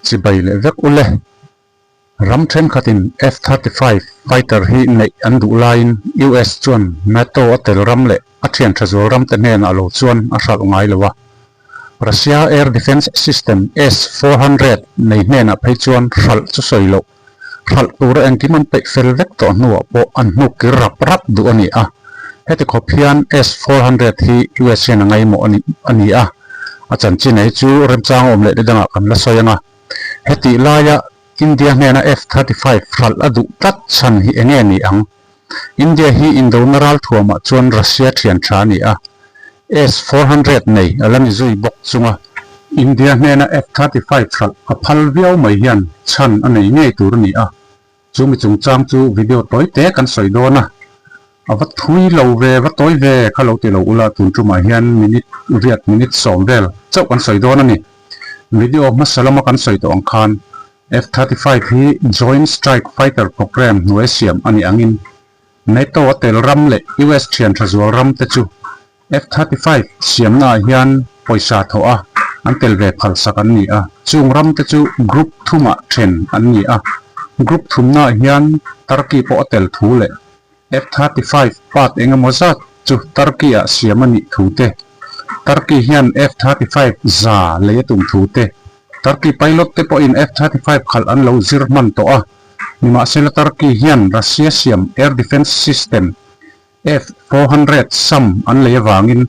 Chibai leh vek u le. Ram thenkhatin F-35 fighter hi neih an duh laiin US chuan NATO a tel ram leh a thian tha zual ramte hnenah lo chuan a hralh ngai lo a. Russia air defence system S-400 nei hnenah phei chuan hralh chu sawi loh. Hralh tura engkim an peih fel vek tawh hnuah pawh an hnuk kir rap rap duh a ni a. Heti khawp hian S-400 hi US hian a ngaimawh a ni a. A chanchin ei chu remchang awm leh ni dangah kan la sawi ang a. Hetih laia India hnena F-35 hralh a duh tlat chhan hi enge ni ang? India hi indona ralthuamah chuan Russia thian tha a ni a, S-400 nei a la ni zui bawk chunga India hnena F-35 hralh a phal viau mai hian chhan a nei ngei tur a ni a. Chu mi chungchang chu video tawi te kan sawi dawn a, a va thui lo ve, va tawi ve kha lo ti lo ula tun tumah hian minute riat minute sawm vel chauh kan sawi dawn a ni. Video hmasa lama kan sawi tawh ang khan F-35 hi Joint Strike Fighter Programme hnuai siam a nih angin NATO a tel ram leh US thian tha zual ram te chu F-35 siamnaah hian pawisa thawh a, an tel ve phalsak an ni a. Chung ram te chu group thumah then an ni a. Group thumnaah hian Turkey pawh a tel thu leh F-35 part eng emaw zat chu Turkey-ah siam a nih thu te, Turkey hian F-35 za lei a tum thu te, Turkey pilot te pawhin F-35 khalh an lo zir hman tawh a. Nimahsela Turkey hian Russia siam air defence system F-400 sam an lei avangin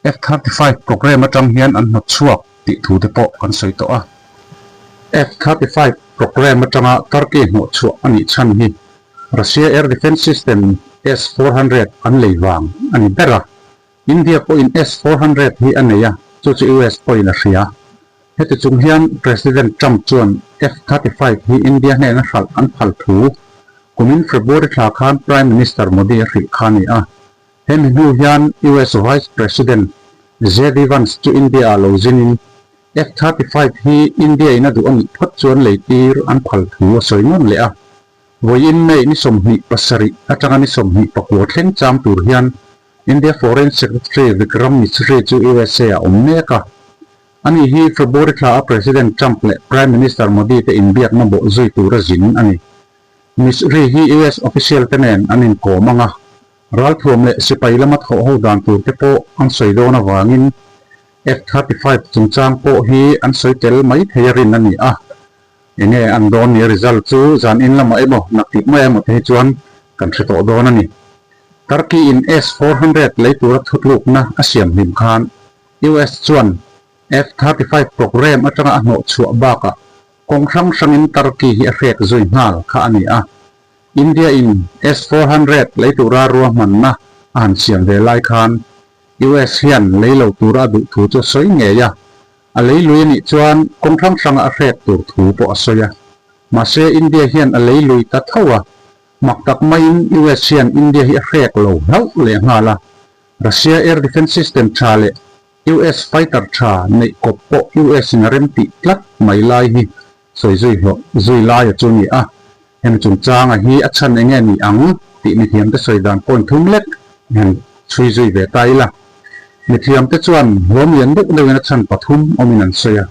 F-35 programme atang hian an hnawt chhuak tih thu te pawh kan sawi tawh a. F-35 programme atanga Turkey hnawh chhuah a nih chhan hi Russia air defence system S-400 an lei vang a ni ber a. India pawhin S-400 hi a nei a, chu chu US pawhin a hria. Heti chung hian President Trump chuan F-35 hi India hnena hralh an phal thu kumin February thla khan Prime Minister Modi a hrilh kha a ni a. Hemi hnu hian US Vice President JD Vance chu India-ah lo zinin F-35 hi India-in a duh a nih phawt chuan leitir an phal thu a sawi nawn leh a. Vawiin May ni 27 atanga ni 24 thleng cham tur hian India Foreign Secretary Vikram Misri chu USA-ah a awm mek a. Ani hi February thla a President Trump leh Prime Minister Modi te inbiakna bawh zui tura zin a ni. Misri hi US official te nen an inkawm ang a, ralthuam leh sipai lama thawh ho dan tur te pawh an sawi dawn avangin F-35 chungchang pawh hi an sawi tel mai thei a rin a ni a. Enge an dawn ni a result chu zan in lamah emaw naktip mai emaw te hi chuan kan hre tawh dawn a ni. Turkey in S-400 lei tura thutlukna a siam hlim khan US chuan F-35 programme atanga a hnawh chhuah bakah kawng hrang hrangin Turkey hi a hrek zui nghal kha a ni a. India in S-400 lei tura ruahmanna a han siam ve lai khan US hian lei lo tura a duh thu chu a sawi ngei a. A lei lui a nih chuan kawng hrang hranga a hrek tur thu pawh a sawi a. Mahse India hian a lei lui ta tho a. Mak tak maiin US hian India hi a hrek lo hlauh leh nghal a. Russia air defence system tha leh US fighter tha neih kawp pawh US in a rem tih tlat mai lai hi sawi zui hlawh zui laia chu a ni a. Hemi chungchanga hi a chhan enge ni ang tih mithiamte sawi dan point thum lek han chhui zui ve ta ila. Mithiamte chuan hlawm lian deuh deuhin a chhan pathum awmin an sawi a.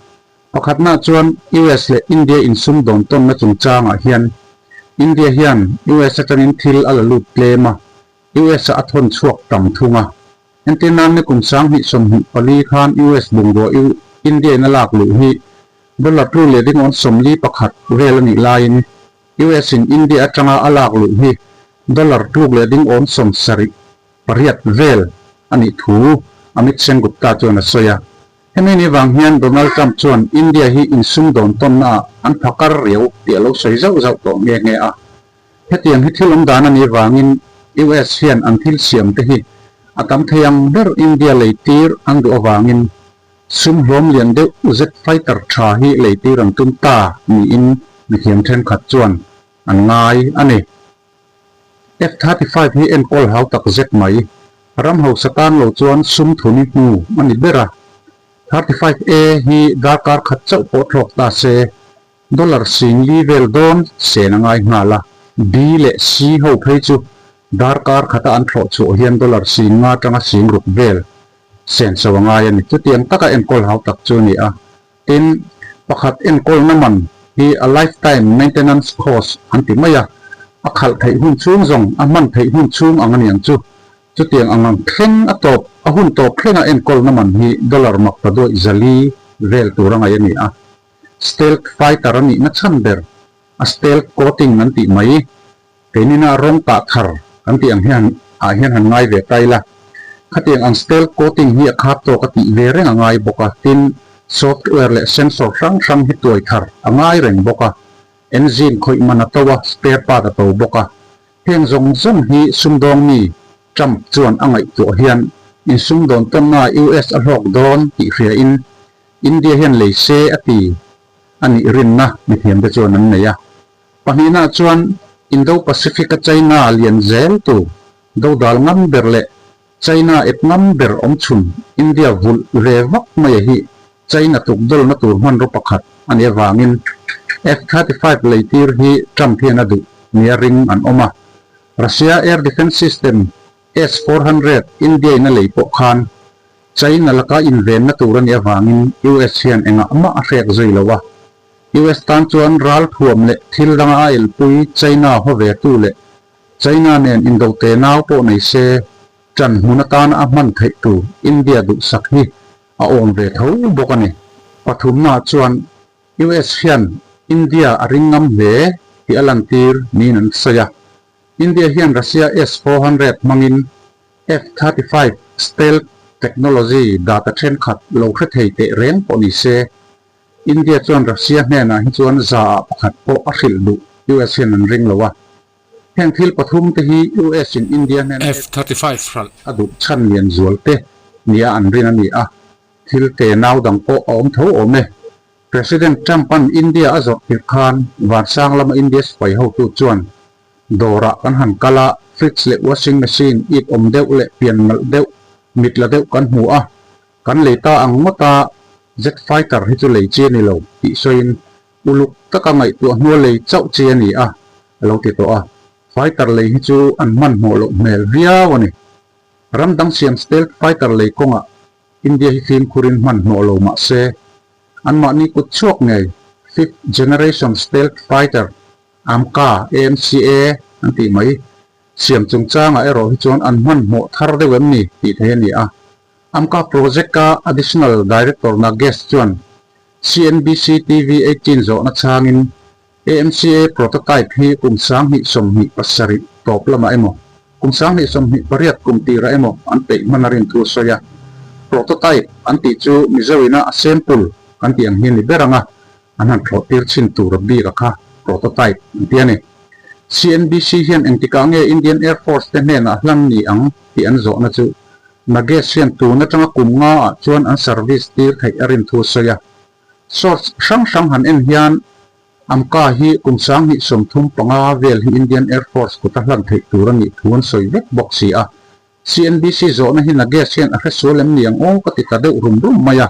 Pakhatnaah chuan US leh India insum dawn tawnna chungchangah hian India hian US atangin thil a la lut tlem a, US-ah a thawn chhuak tam thung a. Entir nan ni kum 2024 khan US bungrua India-in a lak luh hi dollar tlu leh ringawn 41 vel a nih laiin US-in India atanga a lak luh hi dollar tluk leh ringawn 78 vel a nih thu Amit Sengupta chuan a sawi a. Hemi ni vang hian Donald Trump chuan India hi insumdawn tawnnaah an phakar riau tih a lo sawi zauh zauh tawh nghe nghe a. Hetiang hi thil awm dan a nih vangin US hian an thil siam te hi a tam thei ang ber India lei tir an duh avangin sum hlawm lian deuh zet fighter tha hi lei tir an tum ta niin mithiam thenkhat chuan an ngai a ni. F-35 hi enkawl hau tak zet mai. Ram hausa tan lo chuan sum thuni hnu a ni ber a. 35A hi darkar khat chauh pawh thlawk ta se Dollar 40 vel dawn sen a ngai nghal a, B leh C ho phei chu darkar khata an thlawh chhuah hian dollar 50 atanga 60 vel sen so a ngai a ni. Chutiang taka enkawl hau tak chu a ni a. Tin, Pakhat enkawlna man hi a lifetime maintenance cost an ti mai a, a khalh theih hun chhung zawng a hman theih hun chhung ang a niang chu. Chutiang ang ang thleng a tawp a hun tawp thlenga enkawlna man hi dollar mak ta duaih 400 vel tur a ngaih a ni a. Stealth fighter a nihna chhan ber a stealth coating an tih mai. Keinina rawng kah thar kan tih ang hian ah hian han ngai ve ta ila. Khatiang ang stealth coating hi a khat tawk a tih ve reng a ngai bawk a, tin software leh sensor hrang hrang hi tuai thar a ngai reng bawk a, engine khawih man a to a, spare part a to bawk a. Heng zawng zawng hi sumdawng mi Trump chuan a ngaihtuah hian insumdawn tawnna US a hlawk dawn tih hria in India hian lei se a ti a nih rinna mithiamte chuan an nei a. Pahnihna chuan Indo-Pacific-a China lian zel tur dodal ngam ber leh China ep ngam ber awm chhun India vulh ve vak maia hi China tukdawlna tur hmanraw pakhat a nih avangin F-35 leitir hi Trump hian a duh nia ring an awm a. Russia air defence system S-400 India-in a lei pawh khan China laka invenna tur a nih avangin US hian engah mah a hrek zui lo a. US tan chuan ral thuam leh thil danga a elpui China haw ve tu leh China nen indo te nau pawh nei se ṭan hmun atana a hman theih tur India duhsak hi a awm ve tho bawk a ni. Pathumna chuan US hian India a ring ngam hle tih a lantir niin an sawi a. India hian Russia S-400 hmangin F-35 stealth technology data ṭhenkhat lo hre thei teh reng pawh ni se, India chuan Russia hnenah hi chuan za ah pakhat pawh a hrilh duh US hian an ring lo a. Heng thil pathum te hi US in India hnena F-35 hralh. A duh chhan lian zual te nia an rin a ni a, thil te nau dang pawh a awm tho awm e. President Trump-a'n India a zawrh tirh khan vansang lama India sipai hotu chuan dawrah kan han kal a, fridge leh washing machine it awm deuh leh pian nalh deuh, mit la deuh kan hmu a, Kan lei ta ang ngawt a, jet fighter hi chu lei chi a ni lo tih sawiin uluk taka ngaihtuah hnua lei chauh chi a ni a, a lo ti tawh a. Fighter lei hi chu an hmanhmawh loh hmel viau a ni. Ram dang siam stealth fighter lei kawngah India hi fimkhurin hmanhmawh lo mah se, anmahni kut chhuak ngei fifth generation stealth fighter AMCA, AMCA, an tih mai siam chungchangah erawh hi chuan an hmanhmawh thar deuh em ni tih theih a ni a. AMCA Project-a Additional Director Nagesh chuan CNBC TV 18 zawhna chhangin AMCA prototype hi kum 2027 tawp lamah emaw, kum 2028 kum tirah emaw an peih hman a rin thu a sawi a. Prototype an tih chu Mizo ina a sample kan tih ang hi a ni ber ang a, an han thlawh tir chhin tur a bik a kha prototype an ti a ni. CNBC hian engtikah nge Indian Air Force te hnenah hlan ni ang tih an zawhna chu Nagesh hian tun atanga kum nga ah chuan an service tir theih a rin thu a sawi a. Source hrang hrang han en hian AMCA hi kum 2035 vel hi Indian Air Force kuta hlan theih tur a nih thu an sawi vek bawk si a. CNBC zawhna hi Nagesh hian a hre sual em ni ang aw ka ti ta deuh rum rum mai a.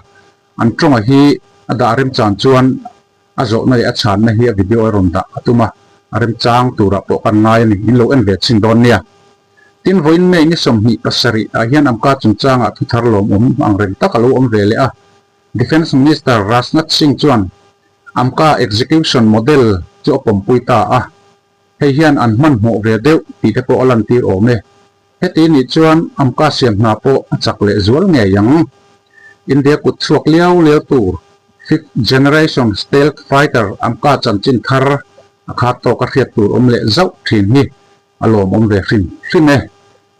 An tawnga hi a dah remchan chuan A zawhna leh a chhanna hi a video a rawn dah a tum a, a remchang turah pawh kan ngai a ni, in lo en ve chhin dawn nia. Tin, vawiin May ni 27 ah hian AMCA chungchangah thu thar lawmawm ang reng tak a lo awm ve leh a, Defence Minister Rajnath Singh chuan AMCA execution model chu a pawmpui ta a, hei hian an hmanhmawh ve deuh tih te pawh a lantir awm e. Heti nih chuan AMCA siam hna pawh a chak leh zual ngei ang. India kut chhuak liau liau tur Fifth Generation Stealth Fighter AMCA chanchin thar a khat tawk a hriat tur awm leh zauh thin hi a lawmawm ve hrim hrim e.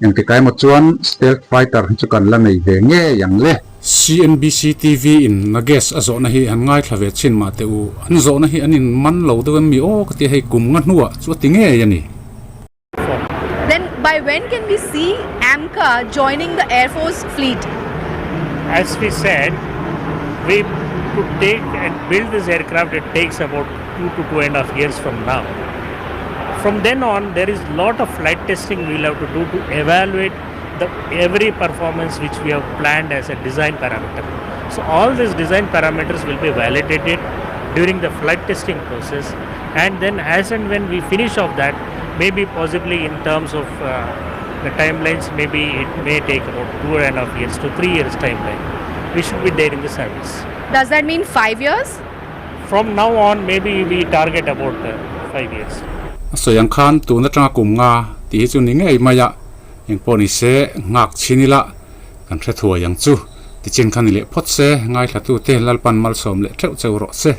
Engtikah emaw chuan Stealth Fighter hi chu kan la nei ve ngei ang le. CNBC TV in Nagesh a zawhna hi han ngaithla ve chhin mah teh u, an zawhna hi an in man lo deuh em mi aw ka ti a, hei kum nga hnuah chu a ti ngei a ni. Then by when can we see AMCA joining the Air Force fleet? As we said, we to take and build this aircraft, it takes about 2 to 2.5 years from now. From then on, there is lot of flight testing we will have to do to evaluate the every performance which we have planned as a design parameter. So all these design parameters will be validated during the flight testing process, and then as and when we finish off that, maybe possibly in terms of the timelines, maybe it may take about 2.5 years to 3 years timeline. We should be there in the service. Does that mean 5 years? From now on maybe we target about 5 years. A sawi ang khan tun atanga kum nga tih hi chu ni ngei mai a, engpawh ni se nghak chhin ila kan hre thuai ang chu. Tichin kha ni leh phawt se, ngaithlatute Lalpan malsawm leh theuh cheu rawh se.